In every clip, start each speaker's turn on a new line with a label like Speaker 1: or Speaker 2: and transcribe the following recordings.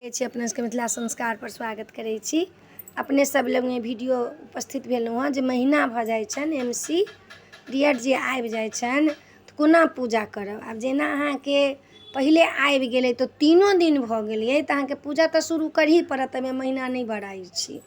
Speaker 1: छी अपने सबके मिथिला संस्कार पर स्वागत करै छी। अपने सब लगमे वीडियो उपस्थित भेलहुँ हँ जे महीना भऽ जाइ छनि, एम सी पीरियड जे आबि जाइ छनि तऽ कोना पूजा करब। आब जेना अहाँके पहिले आबि गेलै तऽ 3 दिन भऽ गेलियै तऽ अहाँके पूजा तऽ शुरू करही पड़त। एहिमे महीना नहि भराइ छै,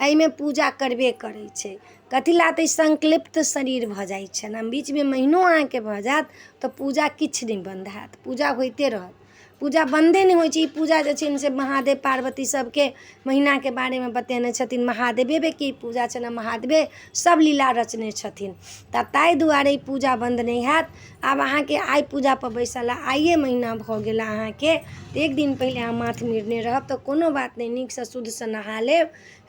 Speaker 1: एहिमे पूजा करबे करै छै। कथी लए? तऽ ई संकल्पित शरीर भऽ जाइ छनि। आ बीचमे महीनो अहाँके भऽ जायत तऽ पूजा किछु नहि बन्द हैत, पूजा होइते रहत, पूजा बन्दे नहि होइ छै। ई पूजा जे छै से महादेव पार्वती सबके महीनाके बारेमे बतेने छथिन। महादेवेके ई पूजा छनि आ महादेवे सब लीला रचने छथिन, तऽ ताहि दुआरे ई पूजा बन्द नहि हैत। आब अहाँके आइ पूजापर बैसल आइए महीना भऽ गेल अहाँके, तऽ एक दिन पहिले अहाँ माथ मीरने रहब तऽ कोनो बात नहि, नीकसँ शुद्धसँ नहा लेब,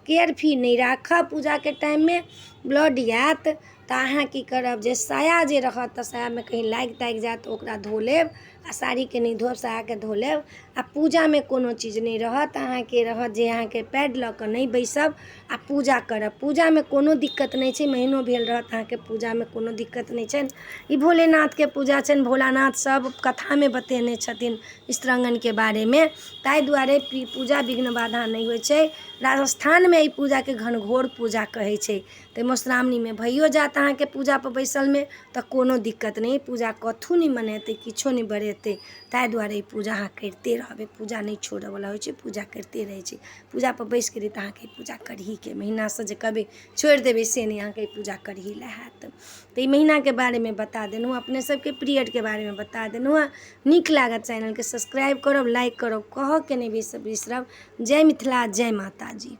Speaker 1: केयर फी नहि राखब। पूजाके टाइममे ब्लड आयत तऽ अहाँ की करब जे साया जे रहत तऽ सायामे कहीँ लागि तागि जायत, ओकरा धो लेब आ साड़ीके नहि धोअब, सायाके धो लेब। आ पूजामे कोनो चीज नहि रहत अहाँके, रहत जे अहाँके पैड लऽ कऽ नहि बैसब आ पूजा करब। पूजामे कोनो दिक्कत नहि छै, महीनो भेल रहत अहाँके, पूजामे कोनो दिक्कत नहि छनि। ई भोलेनाथके पूजा छनि, भोलानाथ सब कथामे बतेने छथिन स्त्रंगनके बारेमे, ताहि दुआरे पूजा विघ्न बाधा नहि होइ छै। राजस्थानमे एहि पूजाके घनघोर पूजा कहै छै। तऽ मधुश्रावणीमे भइयो जायत अहाँके पूजापर बैसलमे तऽ कोनो दिक्कत नहि, पूजा कथू नहि मनेतै, किछो नहि बढ़ेतै। ताहि दुआरे ई पूजा अहाँ करिते रहबै, पूजा नहि छोड़ऽवला होइ छै, पूजा करिते रहै छै। पूजापर बैसि गेलै तऽ अहाँके पूजा करहीके, महीनासँ जे कहबै छोड़ि देबै से नहि, अहाँके पूजा करही लए हैत। तऽ ई महीनाके बारेमे बता देलहुँ अपने सबके, पीरियडके बारेमे बता देलहुँ हँ। नीक लागत चैनलके सब्सक्राइब करब, लाइक करब, कहऽके नहि बिसरब। जय मिथिला, जय माताजी।